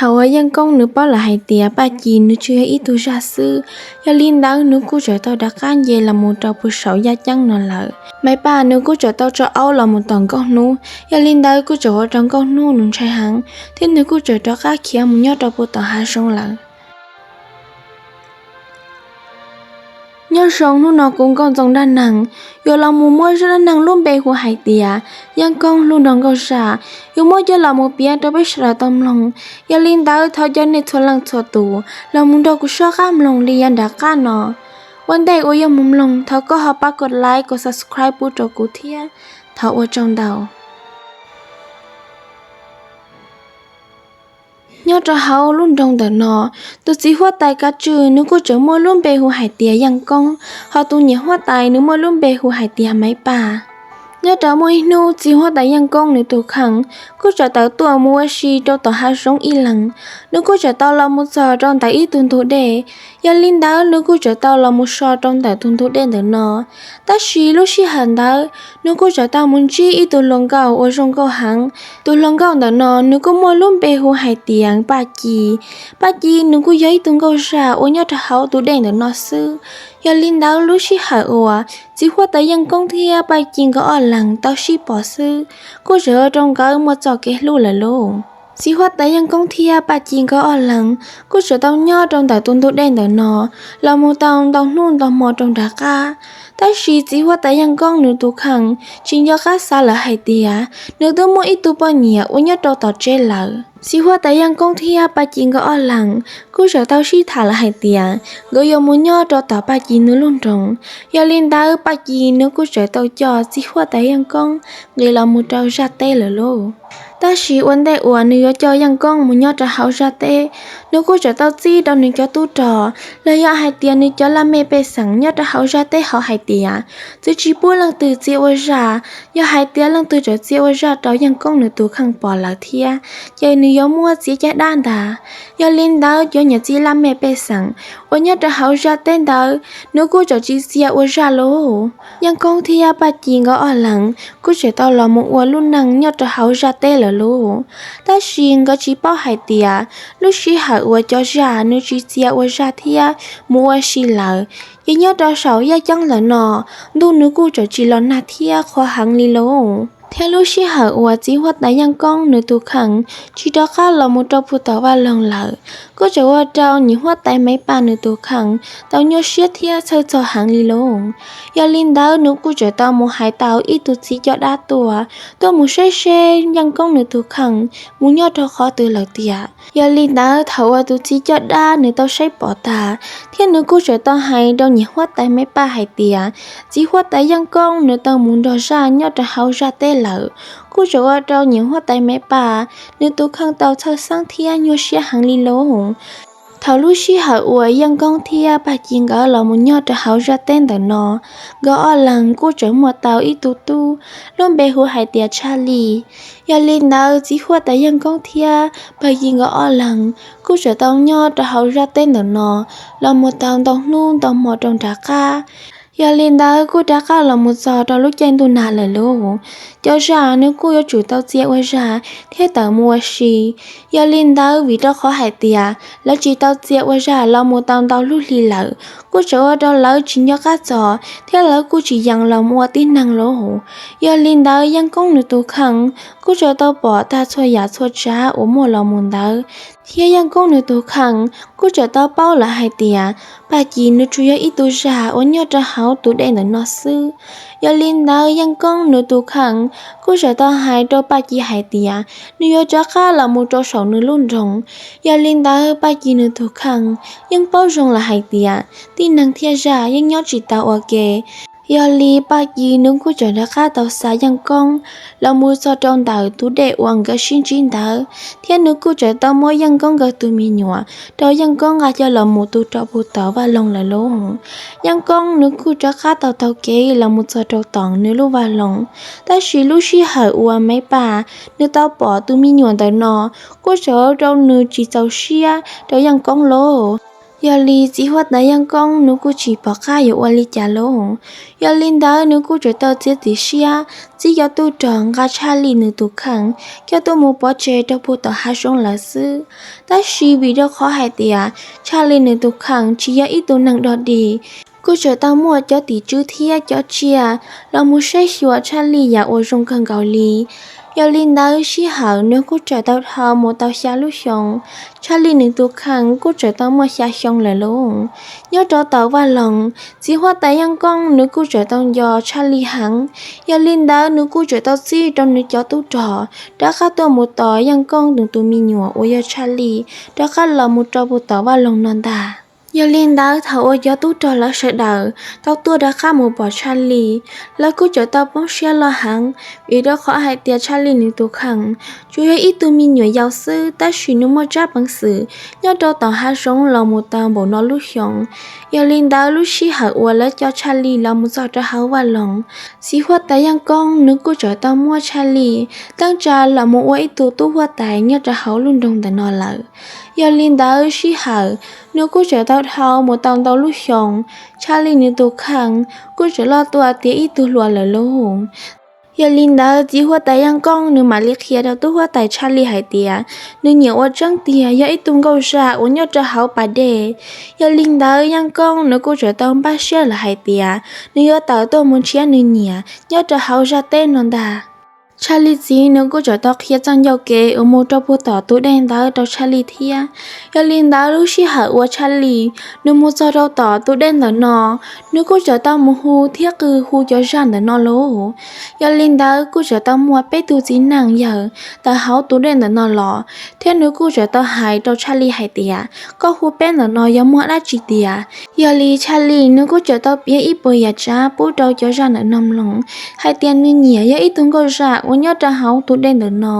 Thaum uas Yeej Koob nws paub lawm hais tias Paj Ci nws tsuas yog ib tug zaj xwb, yog li ntawd nws kuj txawm tau rov qab nce los mus rau puag saum yaj ceeb no lawm. Maiv Paj nws kuj txawm tau tso aub los mus tom Nkauj Hnub, yog li ntawd kuj txawm ua rau Nkauj Hnub nws ntshai heev, thiab nws kuj txawm rov qab khiav mus nyob rau puag tom hav zoov lawm. Nyob zoo, hnub no kuv Nkauj Ntxoov Dab Neeg yuav los mus muab zaj dab neeg lub npe hu hais tias Yeej Koob hlub nraug nkauj zaj, yuav muab coj los mus piav rau peb sawv daws tau mloog. Yog li ntawd thov cov nej txhua leej txhua tus los mus nrog kuv soj qab mloog li yav nram qab no. Ua ntej uas yuav mus mloog, thov koj ho pab kov like, kov subscribe pub rau kuv thiab. Thov ua tsaug ntau. Nyob rau hauv lub nroog ntawm no, tus txiv huab tais kav tswj nws kuj tseem muaj lub npe hu hais tias Yeej Koob, ho tus niam huab tais nws muaj lub npe hu hais tias Maiv Paj. Nyob rau muaj ib hnub, txiv huab tais Yeej Koob nws tus kheej kuj txawm tawm tuaj mus ua si rau tom hav zoov ib leeg. Nws kuj txawm tau los mus txog rau ntawm ib tug ntug dej. Yog li ntawd nws kuj txawm tau los mus so rau ntawm tus ntug dej ntawm no. Tab sis lub sij hawm ntawd nws kuj txawm tau mus ntsib ib tug hluas nkauj uas zoo nkauj heev. Tus hluas nkauj ntawm no nws kuj muaj lub npe hu hais tias Paj Ci. Paj Ci nws kuj yog ib tug nkauj zaj uas nyob rau hauv tus dej ntawm no xwb. Yog li ntawd lub sij hawm uas txiv huab tais Yeej Koob thiab Paj Ci nkawd ob leeg tau sib pom xwb, kuj txawm ua rau nkawd muaj txoj kev hlub lawm lauj. Txiv huab tais Yeej Koob thiab Paj Ci nkawd ob leeg kuj txawm tau nyob rau ntawm tus ntug dej ntawm no los mus tau ntau hnub ntau hmo rau nram qab. Tab sis txiv huab tais Yeej Koob nws tus kheej tsis nco qab xav lawm hais tias nws twb muaj ib tug poj niam uas nyob rau tom tsev lawm. Txiv huab tais Yeej Koob thiab Paj Ci nkawd ob leeg kuj txawm tau sib tham lawm hais tias nkawd yuav mus nyob rau tom Paj Ci nws lub nroog. Yog li ntawd Paj Ci nws kuj txawm tau coj txiv huab tais Yeej Koob nqis los mus rau zaj teb lawm lauj. Tab sis ua ntej uas nws yuav coj Yeej Koob mus nyob rau hauv zaj teb, nws kuj txawm tau txib rau nws cov tub rog los yog hais tias nws cov laj mej pej xeem nyob rau hauv zaj teb hauv hais tias txwv tsis pub leej twg txia ua zaj. Yog hais tias leej twg txawm txia ua zaj rau Yeej Koob nws tus kheej pom lawm thiab, ces nws yuav muab txiav caj dab ntag. Yog li ntawd cov niam txiv laj mej pej xeem uas nyob rau hauv zaj teb ntawd nws kuj txawm tsis txia ua zaj lauj. Yeej Koob thiab Paj Ci nkawd ob leeg kuj txawm tau los mus ua lub neej nyob rau hauv zaj teb lawm lauj. Tab sis nkawd tsis paub hais tias lub sij hawm uas cov zaj nws tsis txia ua zaj thiab mus ua si lawm, ces nyob rau saum yaj ceeb ntawm no ntuj nws kuj txawm tsis los nag thiab qhuav heev li lauj. Thiab lub sij hawm uas txiv huab tais Yeej Koob nws tus kheej tsis rov qab los mus rau puag tom vaj loog lawm, kuj txawm ua rau niam huab tais Maiv Paj nws tus kheej tau nyuaj siab thiab txhawj txog heev li lauj. Yog li ntawd nws kuj txawm tau mus hais tau ib tug txiv coj dab tuaj, tuaj mus saib seb Yeej Koob nws tus kheej mus nyob rau qhov twg lawm tiag. Yog li ntawd thaum uas tus txiv coj dab nws tau saib pom tag, thiab nws kuj txawm tau hais rau niam huab tais Maiv Paj hais tias txiv huab tais Yeej Koob nws tau mus nrog zaj nyob rau hauv zaj teb lawm, kuj txawm ua rau niam huab tais Maiv Paj nws tus kheej tau txhawj xeeb thiab nyuaj siab heev li lauj. Thaum lub sij hawm uas Yeej Koob thiab Paj Ci nkawd los mus nyob rau hauv zaj teb ntawm no, nkawd ob leeg kuj txawm muaj tau ib tug tub, lub npe hu hais tias Tshaj Lij. Yog li ntawd txiv huab tais Yeej Koob thiab Paj Ci nkawd ob leeg kuj txawm tau nyob rau hauv zaj teb ntawm no los mus tau ntau hnub ntau hmo rau nram qab. Yog li ntawd kuj rov qab los mus txog rau lub caij ntuj nag lawm lauj. Cov zaj nws kuj yuav tsum tau txia ua zaj thiab tawm mus ua si. Yog li ntawd vim rau qhov hais tias lawv tsis tau txia ua zaj los mus tau ntau lub hli lawm, kuj txawm ua rau lawv tsis nco qab txog thiab lawv kuj tsis yeem los mus ua tib neeg lauj. Yog li ntawd Yeej Koob nws tus kheej kuj txawm tau pom tag txhua yam txhua tsav uas muaj los mus ntawd, thiab Yeej Koob nws tus kheej kuj txawm tau paub lawm hais tias Paj Ci nws tsuas yog ib tug zaj uas nyob rau hauv tus dej ntawm no xwb. Yog li ntawd Yeej Koob nws tus kheej kuj txawm tau hais rau Paj Ci hais tias nws yuav rov qab los mus rau saum nws lub nroog. Yog li ntawd Paj Ci nws tus kheej yeej paub zoo lawm hais tias tib neeg thiab zaj yeej nyob tsis tau ua ke. Yog li Paj Ci nws kuj txawm rov qab tau xa Yeej Koob los mus txog rau ntawm tus dej uas nkawd sib ntsib ntawd, thiab nws kuj txawm tau muab Yeej Koob nkawd tus me nyuam rau Yeej Koob nqa coj los mus tu rau puag tom vaj loog lawm lauj. Yeej Koob nws kuj rov qab tau taug kev los mus txog rau tom nws lub vaj loog. Tab sis lub sij hawm uas Maiv Paj nws tau pom tus me nyuam ntawm no, kuj txawm ua rau nws tsis txaus siab rau Yeej Koob lauj. Yog li txiv huab tais Yeej Koob nws kuj tsis pom qab yuav ua li cas lauj. Yog li ntawd nws kuj tseem tau txiav txim siab txib cov tub rog nqa Tshaj Lij nws tus kheej coj tuaj mus pov tseg rau puag tom hav zoov lawm xwb. Tab sis vim rau qhov hais tias Tshaj Lij nws tus kheej tsis yog ib tug neeg dog dig, kuj tseem tau muaj cov tim tswv thiab cov tsiaj los mus saib xyuas Tshaj Lij yam uas zoo kawg nkaus li. Yog li ntawd sij hawm nws kuj tseem tau dhau mus tau xya lub xyoo, Tshaj Lij nws tus kheej kuj tseem tau muaj xya xyoo lawm lauj. Nyob rau tom vaj loog, txiv huab tais Yeej Koob nws kuj tseem tau nco Tshaj Lij heev. Yog li ntawd nws kuj tseem tau txib rau nws cov tub rog rov qab tuaj mus tos Yeej Koob nws tus me nyuam uas yog Tshaj Lij rov qab los mus rau puag tom vaj loog no ntag. Yog li ntawd thaum uas cov tub rog lawv sawv daws tau tuaj rov qab mus pom Tshaj Lij, lawv kuj tseem tau poob siab loj heev, vim rau qhov hais tias Tshaj Lij nws tus kheej tsuas yog ib tug me nyuam yaus xwb, tab sis nws muaj tsab peev xwm nyob rau tom hav zoov los mus tau npaum no lub xyoo. Yog li ntawd lub sij hawm uas lawv coj Tshaj Lij los mus txog rau hauv vaj loog, txiv huab tais Yeej Koob nws kuj tseem tau muab Tshaj Lij teeb tsa los mus ua ib tug tub huab tais nyob rau hauv lub nroog ntawm no lawm. Yog li ntawd sij hawm nws kuj tseem tau dhau mus tau ntau lub xyoo, Tshaj Lij nws tus kheej kuj tseem loj tuaj tiav ib tug hluas lawm lauj. Yog li ntawd txiv huab tais Yeej Koob nws mam li qhia rau tub huab tais Tshaj Lij hais tias nws nyiam ua tseeb tiag yog ib tug nkauj zaj uas nyob rau hauv pas dej. Yog li ntawd Yeej Koob nws kuj tseem tau npaj siab lawm hais tias nws yuav tawm tuaj mus nrhiav nws niam nyob rau hauv zaj teb no ntag. Tshaj Lij txiv nws kuj tseem tau qhia txoj ncauj kev uas mus rau puag tom tus dej ntawd rau Tshaj Lij thiab. Yog li ntawd lub sij hawm uas Tshaj Lij nws mus txog rau tom tus dej ntawm no, nws kuj tseem tau mus hu thiab qw hu cov zaj ntawm no lauj. Yog li ntawd kuj tseem tau muaj peb tug txiv neej yawg tawm hauv tus dej ntawm no los, thiab nws kuj tseem tau hais rau Tshaj Lij hais tias koj hu peb ntawm no yog muaj dab tsi tiag. Yog li Tshaj Lij nws kuj tseem tau piav ib puas yam tsav pub rau cov zaj ntawm no mloog hais tias nws niam yog ib tug nkauj zaj uas nyob rau hauv tus dej ntawm no,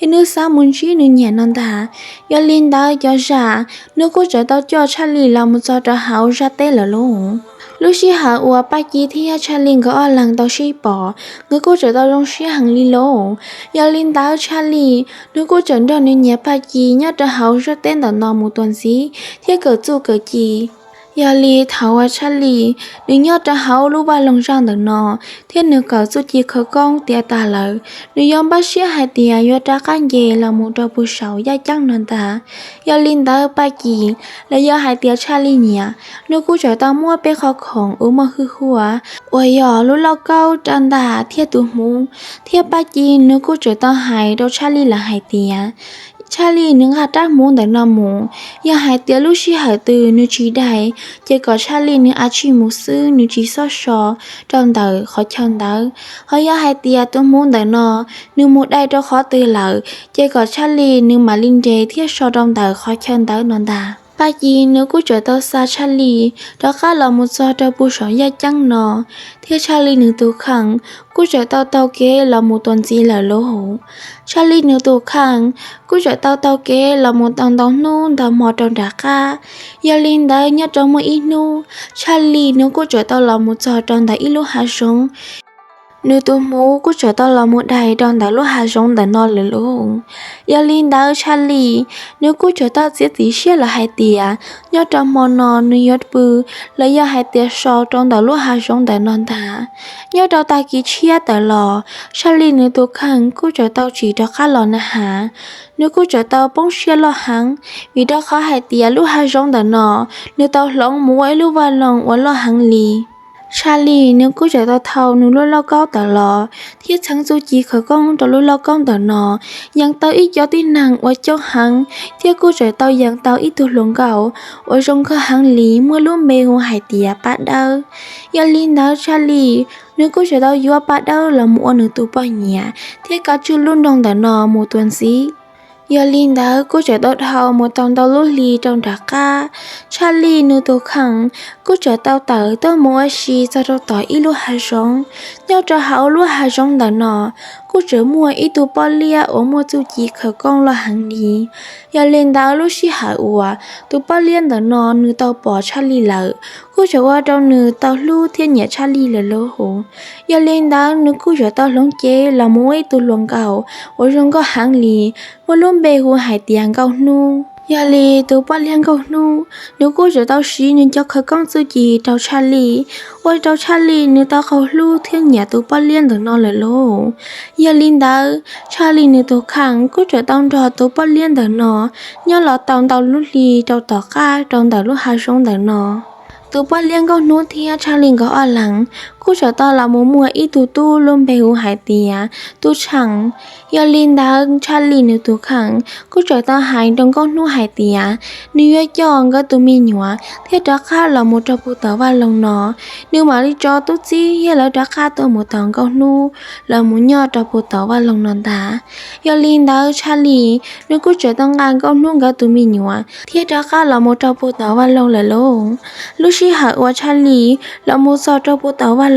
es nws xav mus ntsib nws niam no ntag. Yog li ntawd cov zaj nws kuj tseem tau coj Tshaj Lij los mus txog rau hauv zaj teb lawm lauj. Lub sij hawm uas Paj Ci thiab Tshaj Lij nkawd ob leeg tau sib pom, nkawd kuj tseem tau zoo siab heev li lauj. Yog li ntawd Tshaj Lij nws kuj tseem nrog nws niam Paj Ci nyob rau hauv zaj teb ntawm no mus tuaj ntxiv thiab kawm txuj kawm ci. Yog li thaum uas Tshaj Lij nws nyob rau hauv lub vaj loog zaj ntawm no thiab nws kawm txuj ci khawv koob tiav tas lawm, nws yuav npaj siab hais tias yuav rov qab nce los mus rau puag saum yaj ceeb no ntag. Yog li ntawd Paj Ci, los yog hais tias Tshaj Lij niam, nws kuj tseem tau muab peb qhov khoom uas muaj hwj huam uas yog lub lauj kaub, rab ntaj thiab tus hmuv, thiab Paj Ci nws kuj tseem tau hais rau Tshaj Lij lawm hais tias Tshaj Lij nws nqa rab hmuv ntawm no mus, yog hais tias lub sij hawm twg nws tsis dai, ces kom Tshaj Lij nws a tsij mus xwb, nws tsis txhob so rau ntawm qhov chaw ntawd. Ho yog hais tias tus hmuv ntawm no nws mus dai rau qhov twg lawm, ces kom Tshaj Lij nws mam li nres thiab so rau ntawm qhov chaw ntawd no ntag. Paj Ci nws kuj tseem tau xa Tshaj Lij rov qab los mus txog rau puag saum yaj ceeb no, thiab Tshaj Lij nws tus kheej kuj tseem tau taug kev los mus tuaj ntxiv lawm lauj. Tshaj Lij nws tus kheej kuj tseem tau taug kev los mus tau ntau hnub ntau hmo rau nram qab. Yog li ntawd nyob rau muaj ib hnub Tshaj Lij nws kuj tseem tau los mus txog rau ntawm ib lub hav zoov. Nws tus hmuv kuj tseem tau los mus dai rau ntawm lub hav zoov ntawm no lawm lauj. Yog li ntawd Tshaj Lij nws kuj tseem tau txiav txim siab lawm hais tias nyob rau hmo no nws yuav pw los yog hais tias so rau ntawm lub hav zoov ntawm no ntag. Nyob rau tag kis tshiab tawm los, Tshaj Lij nws tus kheej kuj tseem tau tsim rov qab los na has. Nws kuj tseem tau poob siab loj heev, vim rau qhov hais tias lub hav zoov ntawm no nws tau hloov mus ua ib lub vaj loog uas loj heev li. Tshaj Lij nws kuj tseem tau thau nws lub lauj kaub tawm los thiab txheev txuj ci khawv koob rau lub lauj kaub ntawm no, yees tau ib co tib neeg uas coob heev, thiab kuj tseem tau yees tau ib tug hluas nkauj uas zoo nkauj heev li muaj lub npe hu hais tias Paj Dawb. Yog li ntawd Tshaj Lij nws kuj tseem tau yuav Paj Dawb los mus ua nws tus poj niam thiab kav tswj lub nroog ntawm no mus tuaj ntxiv. Yog li ntawd kuj tseem tau dhau mus tau ntau lub hli rau nram qab, Tshaj Lij nws tus kheej kuj tseem tau tawm tuaj mus ua si txog rau tom ib lub hav zoov. Nyob rau hauv lub hav zoov ntawm no kuj tseem muaj ib tug pob liab uas muaj txuj ci khawv koob loj heev li. Yog li ntawd lub sij hawm uas tus pob liab ntawm no nws tau pom Tshaj Lij lawm, kuj tseem ua rau nws tau hlub thiab nyiam Tshaj Lij lawm lauj. Yog li ntawd nws kuj tseem tau hloov cev los mus ua ib tug hluas nkauj uas zoo nkauj heev li, muaj lub npe hu hais tias Nkauj Hnub. Yog li tus poj liab nkauj hnub nws kuj tseem tau siv nws cov khawv koob txuj ci rau Tshaj Lij, ua rau Tshaj Lij nws tau qaug hlub thiab nyiam tus poj liab ntawm no lawm lauj. Yog li ntawd Tshaj Lij nws tus kheej kuj tseem tau nrog tus poj liab ntawm no nyob los tau ntau lub hli rau tom qab rau ntawm lub hav zoov ntawm no. Tus poj liab nkauj hnub thiab Tshaj Lij nkawd ob leeg kuj tseem tau los mus muaj ib tug tub lub npe hu hais tias Tub Tsheej. Yog li ntawd Tshaj Lij nws tus kheej kuj tseem tau hais rau nkauj hnub hais tias nws yuav coj nkawd tus me nyuam thiab rov qab los mus rau puag tom vaj loog no, nws mam li tso tub txib thiab lawv rov qab tuaj mus tos nkauj hnub los mus nyob rau puag tom vaj loog no ntag. Yog li ntawd Tshaj Lij nws kuj tseem tau nqa nkauj hnub nkawd tus me nyuam thiab rov qab los mus rau puag tom vaj loog lawm lauj. Lub sij hawm uas Tshaj Lij los mus txog rau puag tom vaj loog,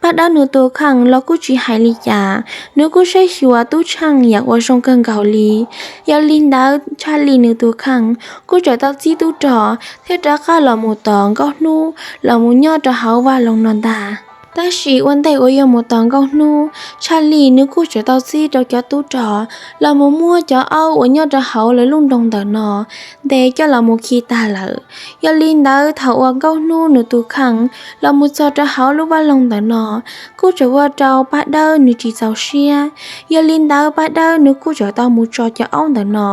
Paj Dawb nws tus kheej los kuj tsis hais li cas, nws kuj saib xyuas Tub Tsheej yam uas zoo kawg nkaus li. Yog li ntawd Tshaj Lij nws tus kheej kuj tseem tau txib tub rog thiab rov qab los mus tos nkauj hnub los mus nyob rau hauv vaj loog no ntag. Tab sis ua ntej uas yuav mus tos nkauj hnub, Tshaj Lij nws kuj tseem tau txib rau cov tub rog los mus muab cov aub uas nyob rau hauv lawv lub nroog ntawm no ntes coj los mus khi tag lawm. Yog li ntawd thaum uas nkauj hnub nws tus kheej los mus txog rau hauv lub vaj loog ntawm no, kuj tseem ua rau Paj Dawb nws tsis txaus siab. Yog li ntawd Paj Dawb nws kuj tseem tau mus tso cov aub ntawm no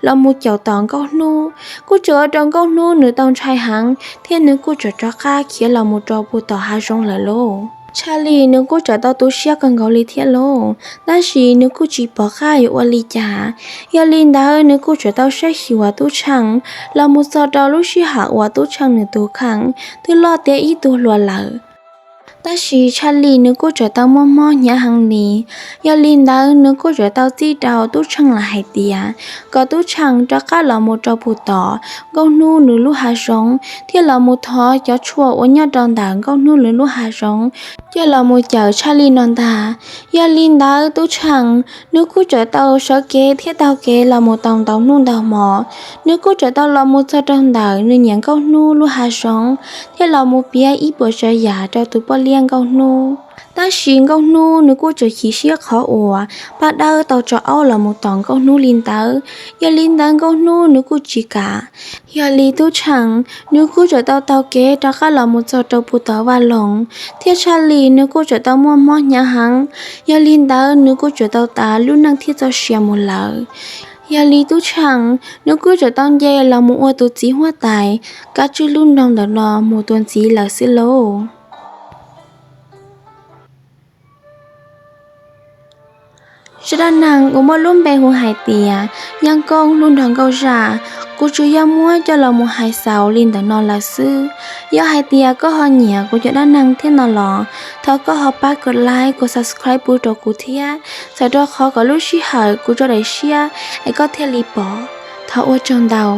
los mus caum tom nkauj hnub, kuj tseem ua rau nkauj hnub nws tau ntshai heev thiab nws kuj tseem rov qab khiav los mus rau puag tom hav zoov lawm lauj. Tshaj Lij nws kuj tseem tau tu siab kawg nkaus li thiab lauj, tab sis nws kuj tsis pom qab yuav ua li cas. Yog li ntawd nws kuj tseem tau saib xyuas Tub Tsheej los mus txog rau lub sij hawm uas Tub Tsheej nws tus kheej twb loj tiav ib tug hluas lawm. Tab sis Tshaj Lij nws kuj tseem tau muaj mob hnyav heev li. Yog li ntawd nws kuj tseem tau txib rau Tub Tsheej los hais tias kom Tub Tsheej rov qab los mus rau puag tom nkauj hnub nws lub hav zoov thiab los mus thov cov tshuaj uas nyob rau ntawm nkauj hnub nws lub hav zoov coj los mus cawm Tshaj Lij no ntag. Yog li ntawd Tub Tsheej nws kuj tseem tau sawv kev thiab taug kev los mus tau ntau hnub ntau hmo. Nws kuj tseem tau los mus txog rau ntawm nws niam nkauj hnub lub hav zoov thiab los mus piav ib puas tsav yam rau tus poj liab nkauj hnub. Tab sis nkauj hnub nws kuj tseem chim siab qhov uas Paj Dawb tau tso aub los mus tom nkauj hnub li ntawd. Yog li ntawd nkauj hnub nws kuj tsis kam. Yog li Tub Tsheej nws kuj tseem tau taug kev rov qab los mus txog rau puag tom vaj loog, thiab Tshaj Lij nws kuj tseem tau muaj mob hnyav heev. Yog li ntawd nws kuj tseem tau tas lub neej thiab txoj sia mus lawm. Yog li Tub Tsheej nws kuj tseem tau nce los mus ua tus txiv huab tais kav tswj lub nroog ntawm no mus tua ntxiv lawm xwb lauj. Zaj dab neeg uas muaj lub npe hu hais tias Yaj Nkauj hlub nrog Nkauj Zaj, kuv tsuas yog muab coj los mus hais xaus li ntawm no lawm xwb. Yog hais tias koj ho nyiam kuv cov dab neeg thiab no los thov koj ho pab kov like, kov subscribe pub rau kuv thiab, txhawm rau qhov kom lub sij hawm kuv tso daim siab es koj thiaj li pom. Thov ua tsaug ntau.